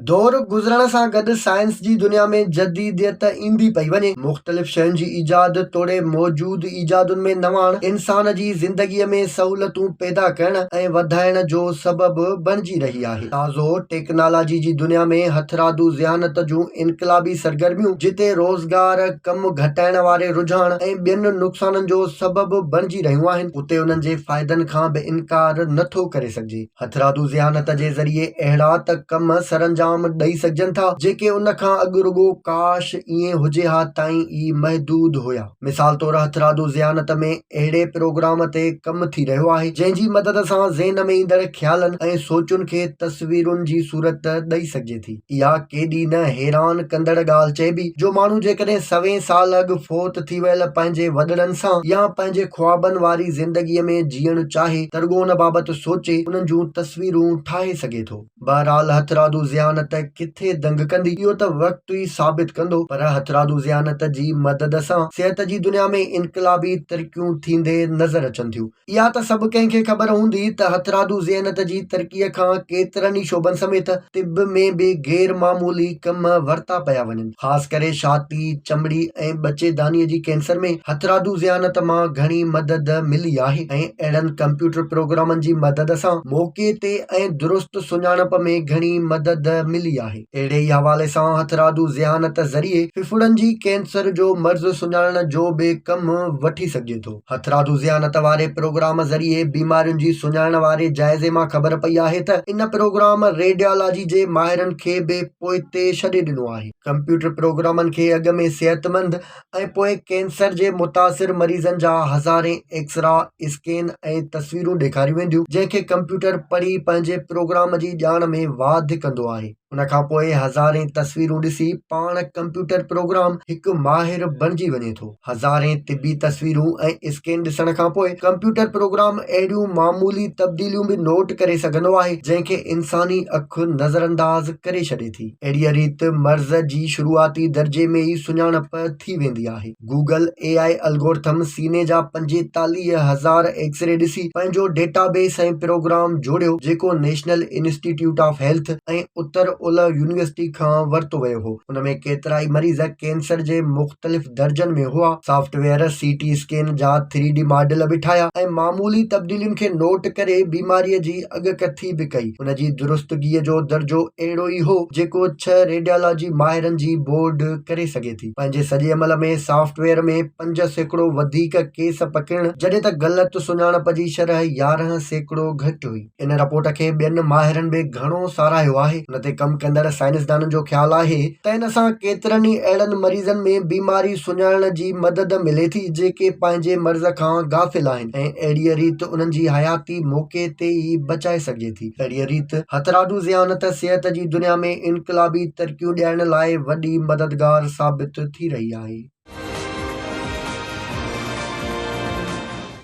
دور گذرڻ سان گڏ سائنس جي دنيا ۾ جديديت ايندي پئي وڃي. مختلف شين جي ايجاد توڙي موجود ايجادن ۾ نواڻ انسان جي زندگيء ۾ سهولتون پيدا ڪرڻ ۽ وڌائڻ جو سبب بڻجي رهي آهي. تازو ٽيڪنالاجي جي دنيا ۾ هٿرادو ذهانت جون انقلابي سرگرميون جتي روزگار، ڪم گهٽائڻ واري رجحان ۽ ٻين نقصانن جو سبب بڻجي رهيون آهن، اتي انهن جي فائدن کان به انڪار نٿو ڪري سگهجي. هٿرادو ذهانت جي ذريعي اهڙا ته ڪم سرانجام ڏئي سگهجن ٿا، جيڪي ان کان اڳ رڳو ڪاش ائين هجي ها تائين ئي محدود هيا. مثال طور هٿرادو ذهانت ۾ اهڙي پروگرام تي ڪم ٿي رهيو آهي، جنهن جي مدد سان ذهن ۾ ايندڙ خيالن ۽ سوچن کي تصويرن جي صورت ڏئي سگهجي ٿي. اها ڪيڏي نه حيران ڪندڙ ڳالهه چئبي جو ماڻهو جيڪڏهن سوين سال اڳ فوت ٿي ويل پنهنجي وڏڙن سان يا پنهنجي خوابن واري زندگيء ۾ جيئڻ چاهي ته رڳو ان بابت سوچي انهن جون تصويرون ٺاهي سگهي ٿو. بهرحال هٿرادو ذهانت ڪٿي دنگ ڪندي اهو ته وقت ئي ثابت ڪندو پر هٿرادو ذهانت جي مدد سان صحت جي دنيا ۾ انقلابي ترقيون ٿيندي نظر اچن ٿيون. اها ته سڀ ڪنهن کي خبر هوندي ته هٿرادو ذهنيت جي ترقيء کان ڪيترن ئي شعبن سميت طب ۾ به غير معمولي ڪم ورتا پيا وڃن. خاص ڪري ڇاتي، چمڙي ۽ ٻچي دانيء جي ڪينسر ۾ هٿرادو ذهانت مان گهڻي مدد ملي آهي ۽ اهڙن ڪمپيوٽر پروگرامن جي مدد سان موقعي تي ۽ درست سڃاڻپ ۾ گهڻي مدد ملي آهي. اهڙي ئي حوالي سان هٿرادو ذهانت ذريعي ڦڦڙن جي ڪينسر جو مرض سڃاڻڻ جو به ڪم وٺي سگهجي ٿو. هٿرادو ذهانت واري پروگرام ذريعي بيمارين جي سڃاڻڻ واري جائزي مان خبر پئي آهي ته ان پروگرام ريڊيالاجي جي ماهرن کي به پوئتي ڇڏي ڏنو آهي. ڪمپيوٽر پروگرامن کي اڳ ۾ صحتمند ۽ پوء ڪينسر جي متاثر مريضن جا هزارين ايڪسرا، اسڪين ۽ تصويرون ڏيکاريون وينديون جنهن کي ڪمپيوٽر پڙهي پنهنجي پروگرام جي ڄاڻ ۾ واڌ ڪندو آهي. ان کان پوء هزارين تصويرون ڏسي پاڻ ڪمپيوٽر پروگرام هڪ ماهر بڻجي وڃي ٿو. هزارين طبي تصويرون ۽ اسڪين ڏسڻ کان پوء ڪمپيوٽر پروگرام اهڙيون معمولي تبديليون به نوٽ ڪري سگهندو آهي، جنهن کي انساني اک نظرانداز ڪري ڇڏي ٿي. اهڙيء ريت مرض جي شروعاتي درجي ۾ ئي سڃاڻپ ٿي ويندي آهي. گوگل اي آء الگورٿم سيني جا 45 هزار ايڪسري ڏسي پنهنجو ڊيٽا بيس ۽ پروگرام جوڙيو جيڪو national institute of health ۽ Uttar اولهه يونيورسٽي کان ورتو ويو هو. ان ۾ ڪيترائي مريض ڪينسر جي مختلف درجن ۾ هئا. Software C T scan جا ٿري ڊي ماڊل به ٺاهيا ۽ معمولي تبديلين کي نوٽ ڪري بيماري جي اڳڪٿي به ڪئي. ان جي درستگي جو درجو اهڙو ئي هو جيڪو ڇهه ريڊيالاجي ماهرن جي بورڊ ڪري سگهي ٿي. پنهنجي سڄي عمل ۾ سافٽ ويئر ۾ 5% وڌيڪ ڪيس پڪڙڻ جڏهن ته غلط سڃاڻپ جي شرح 11% گهٽ هئي. ان رپورٽ کي ٻين ماهرن به گهڻو ساراهيو آهي. ان تي ڪم ڪندڙ سائنسدانن جو خيال آهي ته ان سان ڪيترن ئي اهڙن مريضن ۾ بيماري سڃاڻڻ جي مدد ملي ٿي جيڪي پنهنجي مرض کان غافل آهن ۽ اهڙيء ريت انهن جي حياتي موقعي تي ئي بچائي سگهجي ٿي. اهڙيء ريت هٿرادو ذهانت صحت جي دنيا ۾ انقلابي ترقيون ڏيارڻ لاء وڏي مددگار ثابت ٿي رهي آهي.